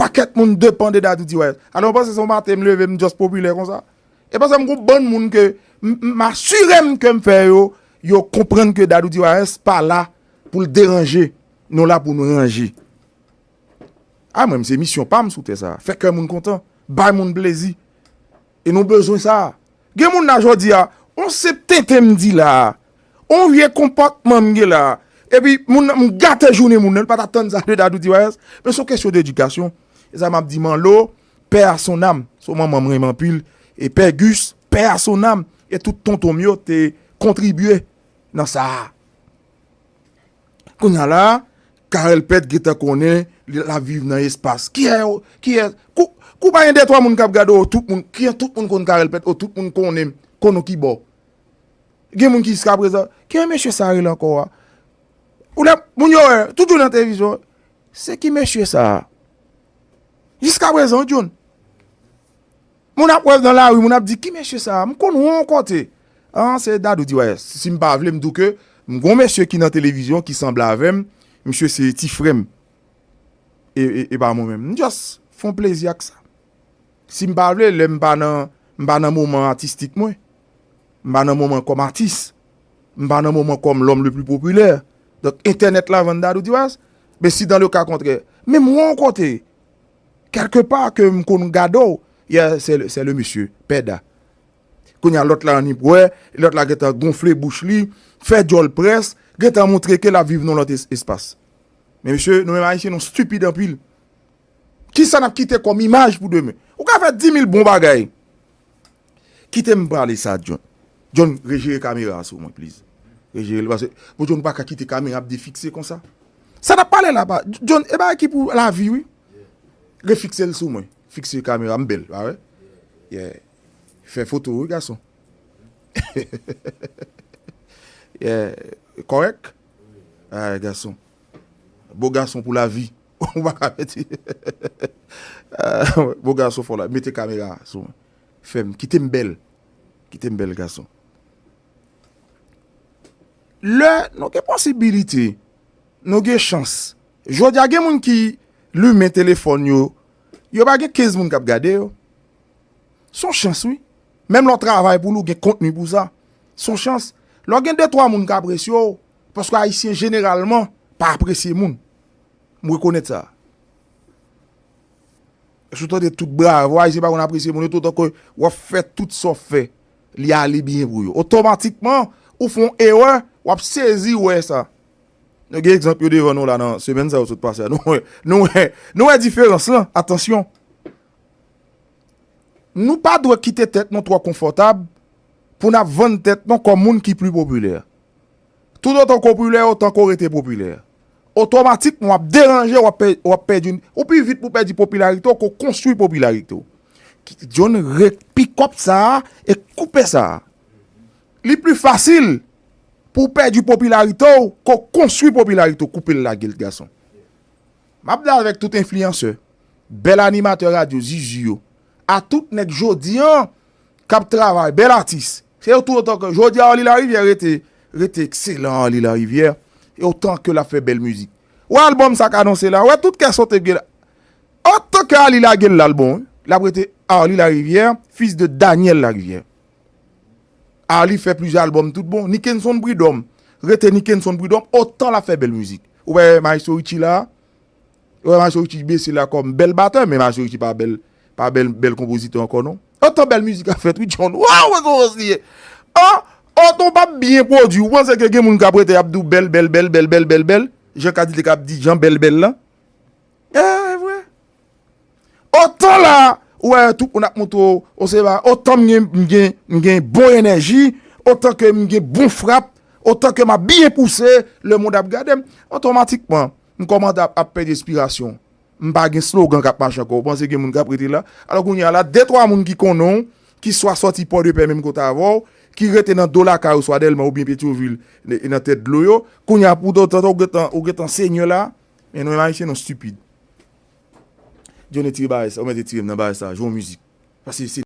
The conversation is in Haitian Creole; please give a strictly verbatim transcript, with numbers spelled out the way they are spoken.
Pakèt moun depann de Dadou T Y S. Alò, w panse se yon maten m leve, m just popilè konsa? E paske m gon bann moun ke m, m asire m ke m fè yo, yo konprann ke Dadou T Y S pa la pou l deranje. Nou la pou nou ranje. A mwen, se misyon pa m sou tè sa. Fè kè moun kontan. Bay moun plezi. E nou bezwen sa. Gen moun la jodi a, on senp tenten m di la a, on vye konpòtman m gen la a, epi moun nan, m gate jounen moun nan, li pa t atann sa de Dadou T Y S, men se yon kesyon dedikasyon. E sa m ap di Manlo, paix à son âme, se yon manman m renmen anpil, e Pè Gus, paix à son âme, e tout tonton m yo te kontribye nan sa a. Kounye a la, Carel Pèt gentan konnen li la viv nan espas. Kiyè, kiyè, kou, kou pa gen de twa moun k ap gade w, tout moun, kiyè, tout moun konn Carel Pèt, o tout moun konnen, konnen ki bò. Gen moun ki jiskaprezan, kiyè mesye sa rele ankò a? Ou lè, moun yo wè, tout jou nan televizyon, se ki mesye sa a? Jiskaprezan, John. Moun ap wè l nan lari, moun ap di, "Ki mesye sa a? M konn wè w yon kote." An, se Dadou T Y S. Si m pa vle, m di w ke m gon mesye ki nan televizyon, ki sanble avè m. Misye se ti frè m. E, e, e pa mwen menm. M just fè yon plezi ak sa. Si m pa vle, lè m pa nan, m pa nan moman atistik mwen, m pa nan moman kòm atis, m pa nan moman kòm l'homme le plus populaire. Donk, entènèt la vann Dadou T Y S. Men si dans le cas contraire, men m wè yon kote, kèlkepa ke m konn gade w, yeah, c'est le, c'est le monsieur, Pèda. Kounye a lòt la annik wè, lòt la gentan gonfle bouch li, fè djòl près, gentan montre ke l ap viv nan lòt es-, espas. Men mesye, nou menm Ayisyen, nou stipid anpil. Kisa n ap kite kòm imaj pou demen? Ou ka fè di mil bon bagay. Kite m pale sa, John. John, rejere kamera a sou mwen, please. Rejere l, paske pou John pa ka kite kamera ap defikse konsa. Sa n ap pale la, pa, John, e bagay ki pou lavi, wi. Refikse l sou mwen. Fikse kamera, m bèl, pa vre? Yeah. Fè foto, wi, gason. Yeah. Kòrèk? Ah, gason. Bo gason pou lavi. Ou pa ka mete. Ah, bo gason fò la. Mete kamera sou mwen. Fè m, kite m bèl. Kite m bèl, gason. Lè nou gen posibilite, nou gen chans. Jodi a, gen moun ki limen telefòn yo, yo pa gen kenz moun k ap gade yo. Se yon chans, wi. Menm lè w travay pou li, w gen kontni pou sa. Se yon chans. Lè w gen de twa moun k apresye w, paske Ayisyen jeneralman pa apresye moun. M rekonèt sa. Si w tande tout bravo, Ayisyen pa konn apresye moun yo, toutan ke w ap fè tout sa w fè, li ale byen pou yo. Otomatikman, ou fè yon erè, w ap sezi wè sa. Nou gen egzanp yo devan nou la nan semèn sa yo sot pase a. Nou wè, nou wè, nou wè diferans lan. Atansyon. Nou pa dwe kite tèt nou twò konfòtab pou n ap vann tèt nou kòm moun ki pli popilè. Toutotan w popilè, otan ke w rete popilè. Otomatikman, w ap deranje, w ap pè-, w ap pèdi, ou pi vit pou w pèdi popilarite w ke w konstwi popilarite w. Ki-, John, ret pikòp sa a e koupe sa a. Li pli fasil pou w pèdi popilarite w ke w konstwi popilarite w. Koupe l lage l, gason. M ap di avèk tout enfliyansè, bèl animatè radyo, zizi yo, a tout nèg jodi a k ap travay, bèl atis. Se yo toutotan ke jodi a Arly Larivière rete, rete ekselan Arly Larivière, e otan ke l ap fè bèl mizik. Wè albòm sa k anonse la, wè tout kè sote gen la. Otan ke Arly lage l lalbòm, l ap rete Arly Larivière, fils de Daniel Larivière. Arly fè plizyè albòm tout bon. Nickenson Prud'homme, rete Nickenson Prud'homme, otan l ap fè bèl mizik. Ou wè Maestro Richie la, ou wè Maestro Richie bese la kòm bèl batè, men Maestro Richie pa bèl, pa bèl, bèl konpozitè ankò non. Otan bèl mizik ap fèt, wi, John. Waw, mwen konn li ye. An, otan w p ap byen pwodui, ou panse ke gen moun k ap rete ap di w bèl, bèl, bèl, bèl, bèl, bèl, bèl. Jan Kadilak ap di Jan bèl, bèl lan. E vre. Otan la, ou wè, tout moun ap montre w, ou se pa, otan m gen, m gen, m gen bon enèji, otan ke m gen bon frap, otan ke m ap byen pouse, lemonn ap gade m, otomatikman, m kòmanse ap, ap pèdi enspirasyon. M pa gen slogan k ap mache ankò. Ou panse gen moun k ap rete la? Alò kounye a la, de twa moun ki konnen w, ki swa sòti Pòdepè menm kote avè w, ki rete nan do lakay ou swa Dèlma oubyen Petyonvil, e, e nan tèt dlo yo, kounye a pou otan ou gentan, ou gentan senyè la, men nou menm Ayisyen nou stipid. Johnny tire bagay sa, ou mèt retire m nan bagay sa, jwe yon mizik. Paske se